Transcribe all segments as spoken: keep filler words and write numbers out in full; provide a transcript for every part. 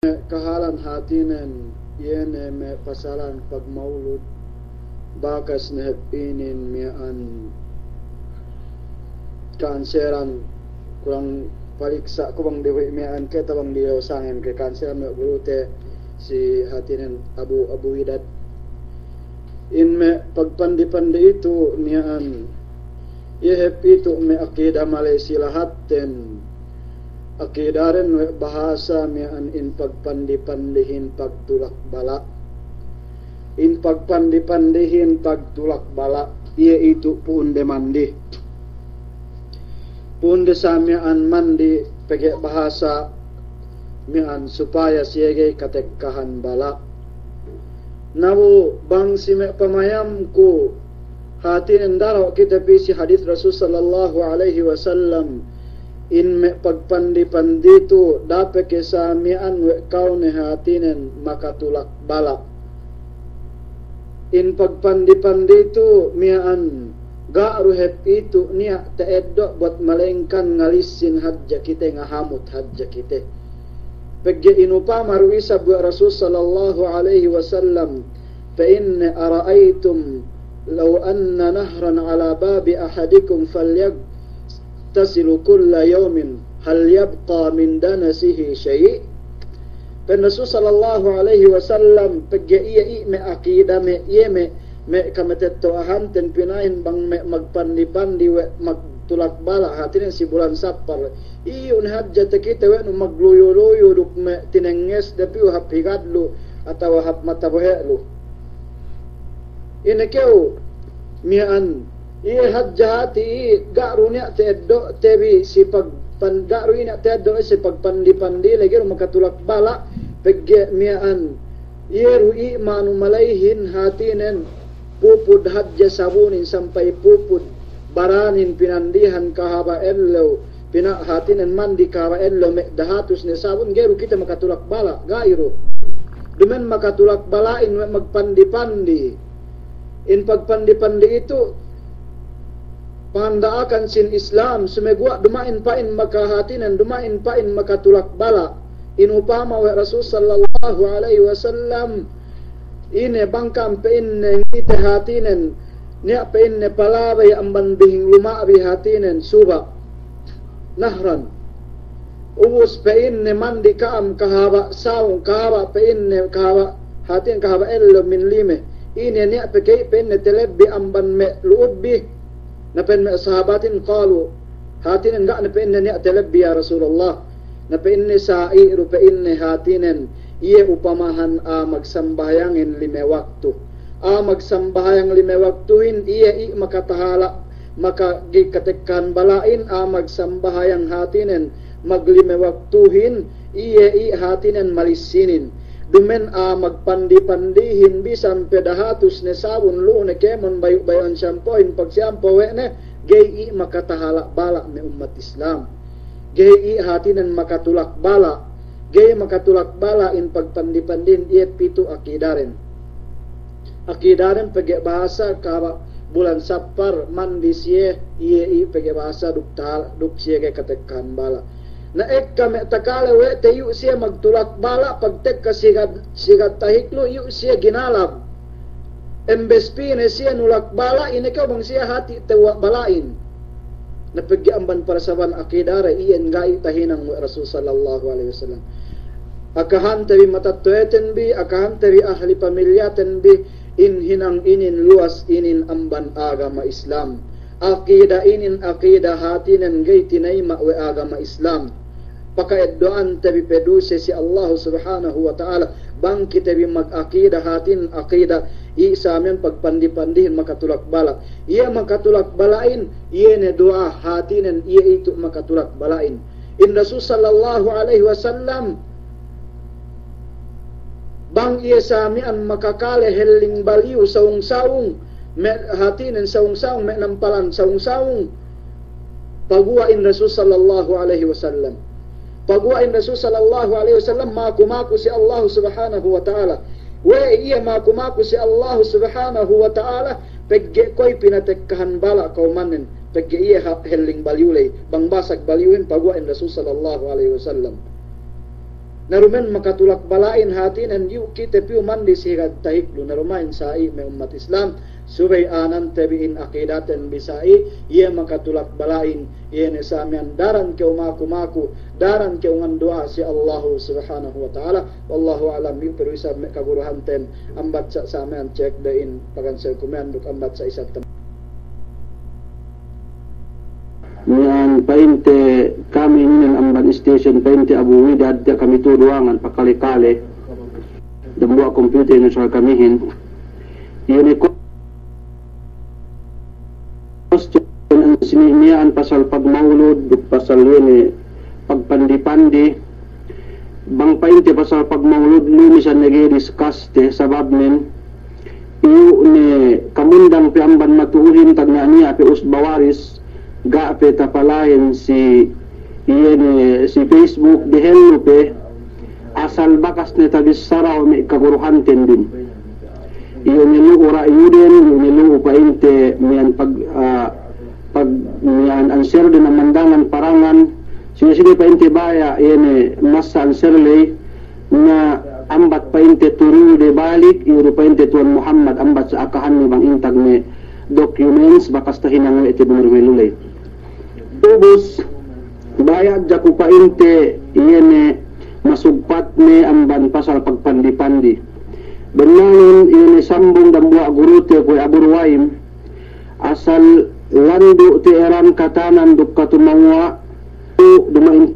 Kahalan hātinen, iye ne me' pasalan pagmaulud, bakas ne hep inin miya'an ka'anseran, kulang paliksa' ku bang dihuwi' miya'an ke, tabang diyaw sangem ke ka'anseran me' gurute si hātinen Abu, Abu Widad. In me' pagpandi-pandi itu miya'an, iye hep itu me' akida maley si lahatten. Akidaden we' bahasa miya'an in pagpandi-pandihin pagtulak bala'. In pagpandi-pandihin pagtulak bala', iye itu pu'unde mandi. Pu'unde sa miya'an mandi pegge' bahasa miya'an supaya siye ga'i katekkahan bala'. Na bu bang si me' pamayamku, hātinen daro' kite pī si hadis Rasul sallallahu alaihi wasallam, in me' pagpandi-pandi tu dape ke sa miya'an we' ka'u ne hātinen makatulak bala'. In pagpandi-pandi tu miya'an ga' du hep itu niya' ta'eddo' buwat malengkan ngalissin hadja kite, ngahamut hadja kite. Pegge' inupama du isab we' Rasul sallallahu alaihi wasallam, pa'inne, أرأيتم لو أن نهرا على باب أحدكم فليغتسل كل يوم هل يبقى من دنسه شيء؟ Pa'in Rasul sallallahu alaihi wasallam, pegge' iye i' me' akida me' iye me', me' kamatetto'ahanten pina'in bang me' magpandi-pandi we' magtulak bala', hātinen si bulan Sappar. Iyu' ne hadja takite we' nu magluyu-luyu duk me' tinengnges de piyu hap higadlu atawa hap mata bohe'lu. Ine kew miya'an, iye hadja hāti i' ga' du niya' ta'eddo'te bi si pag-, pan-, ga' du niya' ta'eddo' si pagpandi-pandi lagi' du makatulak bala', pegge' miya'an iye du i' manu malayhin hātinen pupud hadja sabunin sampay pupud baranin pinandihan kahaba' ellew, pina-, hātinen mandi kahaba' ellew me' dahatus ne sabun, ga'i du kite makatulak bala', ga'i du. Dumen makatulak bala'in we' magpandi-pandi. In pagpandi-pandi itu panganda'akan sin Islam, sumeguwa' duma'in pa'in maka hātinen, duma'in pa'in makatulak bala'. Inupama we' Rasul sallallahu alaihi wasallam, ine bang ka'am pa'inne ngite hātinen, niya' pa'inne palabey amban bihing luma'bi hātinen suba'. Nahran. Ubus pa'inne mandi ka'am kahaba' saung, kahaba' pa'inne, kahaba', hātinen kahaba' ellew min lime. Ine niya' pe ke i' pa'inne telebbi amban me' lu'ubbi. Na pa'in me' sahabatin, qalu, hātinen ga' ne pa'inne niya' telebbi ya Rasulullah. Na pa'inne sa'i du pa'inne hātinen, iye upamahan a'a magsambahayangin lime waktu. A'a magsambahayang lime waktuhin, iye i' makatahala', maka ga'i katekkahan bala'in, a'a magsambahayang hātinen maglime waktuhin, iye i' hātinen malissinin. Dumen a'a magpandi-pandihin bisan pe dahatus ne sabun, lu'u ne kēmon bayu'-bayu'an siyampohin, pagsiyampo we' ne, ga'i i' makatahala' bala' me' ummat Islam. Ga'i i' hātinen makatulak bala', ga'i makatulak bala' in pagpandi-pandihin, iye pitu akidaden. Akidaden pegge' bahasa kahaba' bulan Sappar mandi siye, iye i' pegge' bahasa duk ta-, duk siye ga'i katekkahan bala'. Na ekka me' takale we' te iyu' siye magtulak bala', pagtekka sigad, sigad tahik lu iyu' siye ginalab. Embes pī ne siye nulak bala', ine kew bang siye hāti tewwa' bala'in. Na pegge' amban parasaban akidade iyan ga'i tahinang we' Rasul sallallahu alaihi wasallam. Akahante bi matetto'aten bi, akahante bi ahli pamilyaten bi, in hinang inin luwas inin amban agama Islam. Akida inin akida hātinen ga'i tinayima' we' agama Islam. Paka'eddo'ante bi pe duse si Allahu Subhanahu wa Ta'ala, bang kite bi magakida hātin akida i' sa miya'an pagpandi-pandihin makatulak bala'. Iye makatulak bala'in, iye ne du'a hātinen iye itu makatulak bala'in. In Rasul sallallahu alaihi wasallam, bang iye sa miya'an makakale helling baliyu saung-saung, me' hātinen saung-saung, me' nampalan saung-saung, paguwa' in Rasul sallallahu alaihi wasallam. Paguwa' in Rasul sallallahu alaihi wasallam, maku-maku si Allahu Subhanahu wa Ta'ala. We'ey iye maku-maku si Allahu Subhanahu wa Ta'ala, pegge' kuwe' pinatekkahan bala' kawmanen, pegge' iye ha-, helling baliyu ley, bang basag baliyuhin, paguwa' in Rasul sallallahu alaihi wasallam. Na duma'in makatulak bala'in hātinen iyu' kite piyu mandi si higad tahik lu. Na duma'in sa'i me' ummat Islam, subey anante bi in akidaten bi sa'i, iye makatulak bala'in, iye ne sa miya'an daran kew maku-maku, daran kew ngandu'a si Allahu Subhanahu wa Ta'ala. Wallahu a'lam, iyu' pe du isab me' kaguruhanten, ambat sa, sa miya'an cek de in paganse ku miya'an duk ambat sa isab tam- Miya'an pa'inte kami inin amban station pa'inte Abu Widad, tiya' kami tu'u duwangan pakale-kale. Dambuwa' computer inin sa kamihin. Iye ne ko-, question sini miya'an pasal pagmaulud, duk pasal iye ne pagpandi-pandi. Bang pa'inte pasal pagmaulud lu misan ne ga'i discuss te sababnen iyu' ne kamundang pe amban matu'uhin tagna' niya' pe usba waris, ga' pe tapalain si, iye ne, si Facebook, dehellu pe, asal bakas ne tabissara we' me' kaguruhanten din. Iyu' ne lu'u ra'yuden, iyu' ne lu'u pa'inte miya'an pag-, ah, pag-, miya'an answer den amandangan parangan, sine-sine pa'inte baya', iye ne masa answer ley, Na ambat pa'inte turu de balik, iyu' du pa'inte Tuwan Muhammad, ambat sa akahanne bang intag ne documents, bakas tahinang we' te bang duma'in luley. Ubus, baya' hadja ku pa'inte iye ne masugpat ne amban pasal pagpandi-pandi. Bennalun iye ne sambung dambuwa' gurute kuwe' Abu Ruwaim, asal landu' te eran katanan duk katumawwa', duma'in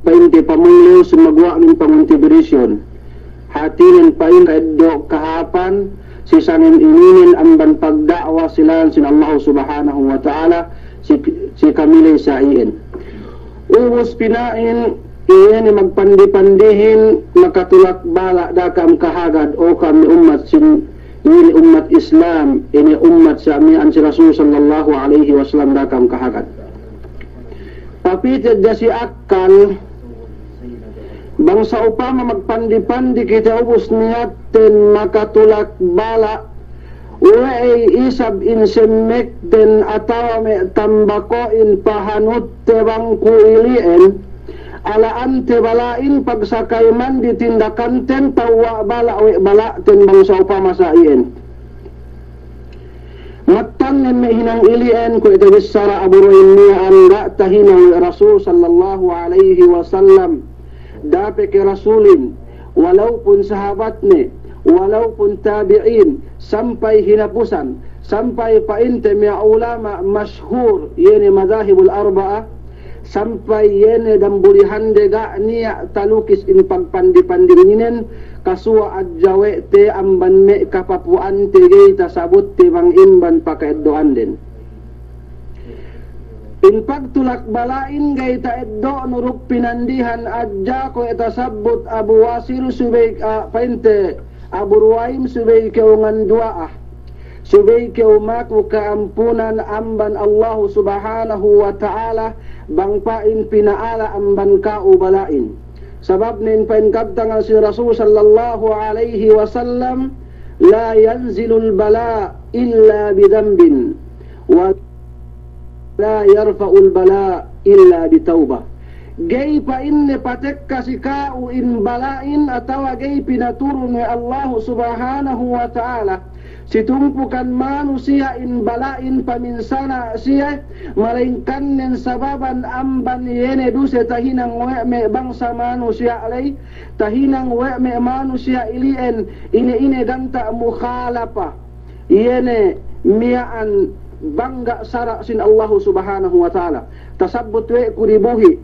pa'inte pamulus maguwa' min panguntibirisyon. Hātinen pa'in ka'eddo' kahāpan, si sangem ininen amban pagda'wa si lān sin Allahu Subhanahu wa Ta'ala, si, si kami ley sa iyan. Ubus pina'in, iye ne magpandi-pandihin, makatulak bala' da'a ka'am kahagad, o ka'am me' ummat sin, iye ne ummat Islam, iye ne ummat sa miya'an si Rasul sallallahu alaihi wasallam da'a ka'am kahagad. Tapī te hadja si akkal, bang sa'upama magpandi-pandi kite ubus niyatten makatulak bala', we'ey isab in semmekten atawa me' tambako'in pahanutte bang ku ili'en, ala'ante bala'in pagsakay mandi tindakanten tawwa' bala' we' bala'ten bang sa'upama sa iyan. Mattan ne me' hinang ili'en kuwe' tabissara Abu Ruwaim miya'an ga' tahinang we' Rasul sallallahu alaihi wasallam. Da'a pe ke Rasulin, walaupun sahabatne, walaupun tabi'in, sampay hinapusan, sampay pa'inte me' ulama' mashhur, iye ne madhahibul arba'a, sampay iye ne dambulihande ga' niya' talukis in pagpandi-pandi ininen, kasuwa' hadja we' te amban me' kapapu'ante ga'i tasabutte bang imban paka'eddo'anden. In pagtulak bala'in ga'i ta'eddo'nu duk pinandihan hadja kuwe' tasabbut Abu Wasil subey, ah, pa'inte Abu Ruwaim subey kew nganduwa'a. Subey kew maku ka'ampunan amban Allahu Subhanahu wa Ta'ala bang pa'in pina'ala' amban ka'u bala'in. Sababnen pa'in kabtangan sin Rasul sallallahu alaihi wasallam, "La yanzilul bala' illa bidhanbin, wa la yarfa'ul bala' illa bitawbah." Ga'i pa'inne patekka si ka'u in bala'in atawa ga'i pinaturun we' Allahu Subhanahu wa Ta'ala si tumpukan manusiya' in bala'in paminsana' siye, malaingkan nen sababan amban iye ne duse tahinang we' me' bangsa manusiya' ley, tahinang we' me' manusiya' ili'en, ine-ine ganta' mukhalafa. Iye ne miya'an bang ga' sara' sin Allahu Subhanahu wa Ta'ala. Tasabbut we' ku dibuhi',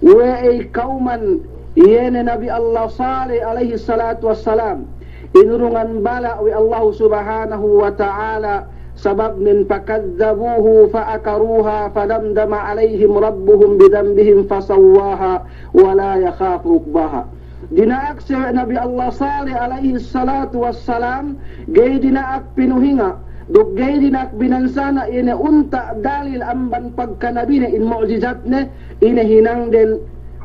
we'ey kawman iye ne Nabi Allah Saleh alaihi salatu wassalam, inurungan bala' we' Allahu Subhanahu wa Ta'ala, sababnen fakadhdhabuhu fa'aqaruha fadamdama alaihim rabbuhum bidhanbihim fasawwaha wa la yakhafu uqbaha. Dina'ak siye we' Nabi Allah Saleh alaihi salatu wassalam, ga'i dina'ak pinuhinga, duk ga'i dina'ak binansana, ine unta' dalil amban pagkanabine in mu'jizatne, ine hinangden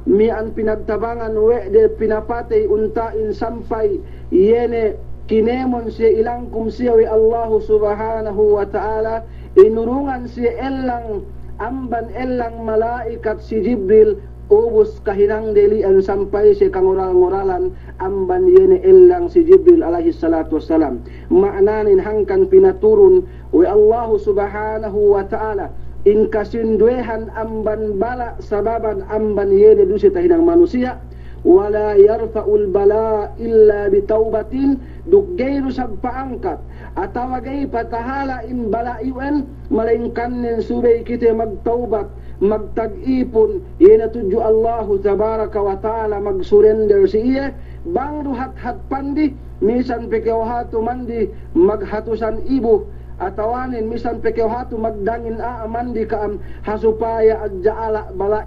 miya'an pinagtabangan we' de pinapatey unta'in sampay iye ne kinemon siye ilangkum siye we' Allahu Subhanahu wa Ta'ala, inurungan siye ellang amban ellang mala'ikat si Jibril, ubus kahinangde ili'en sampay siye kangoral-ngoralan amban iye ne ellang si Jibril alayhis salatu wassalam. Ma'nanen hangkan pinaturun we' Allahu Subhanahu wa Ta'ala in kasinduwehan amban bala' sababan amban iye ne duse tahinang manusiya'. Wa la yarfa'ul bala'a illa bitawbatin, duk ga'i du isab pa'angkat atawa ga'i patahala' in bala' iyu'en, malayingkannen subey kite magtawbat, magtag'ipun, iye ne tudju Allahu Tabaraka wa Ta'ala, magsurender si iye, bang du hat-hat pandi, misan pe kew hatu mandi maghatusan ibu, atawanen misan pe kew hatu magdangin a'a mandi ka'am, ha supaya hadja ala' bala'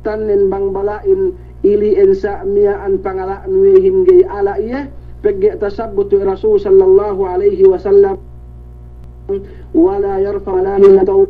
tannen bang bala'in ili'en sa' miya'an pangala'nu iyehin ga'i ala' iye, pegge' tasabbut we' Rasul sallallahu alayhi wasallam, wa la yarfa'u la min taw-